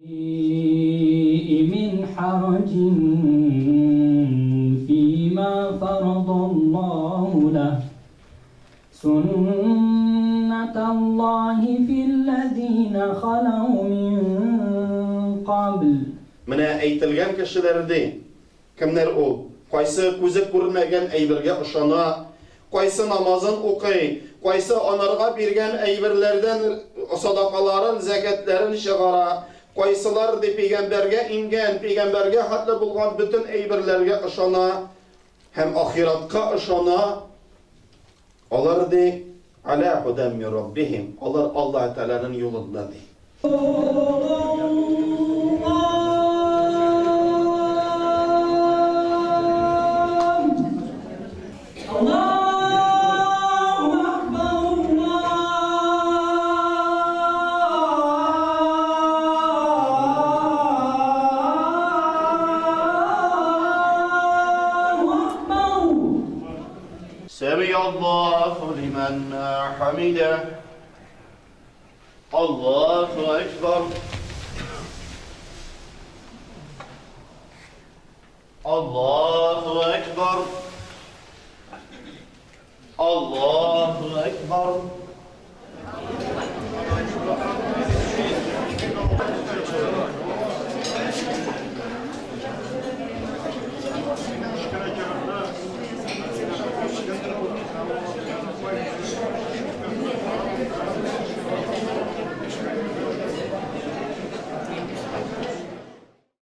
Мин хараҗин фима фарадаллаһу ләһ. Суннаталлаһи филләзина халау мин кабл. Менә әйтелгән кешеләр, ди. Кемнәр ул? Кайсы күзе күрмәгән әйбергә ышана, кайсы намазын укый, кайсы анарга биргән әйберләрдән садакаларын, зәкятләрен чыгара, кайсылар, ди, пигамбәргә иңгән, пигамбәргә хәтле булган бөтен әйберләргә ышана, Һәм ахиратка ышана, алар, ди, Аля һудән мин Раббиһим, алар Аллаһы Тәгаләнең юлында, ди. Сәмиаллаһу лимән хәмидә. Аллаһу әкбар. Аллаһу әкбар. Аллаһу әкбар.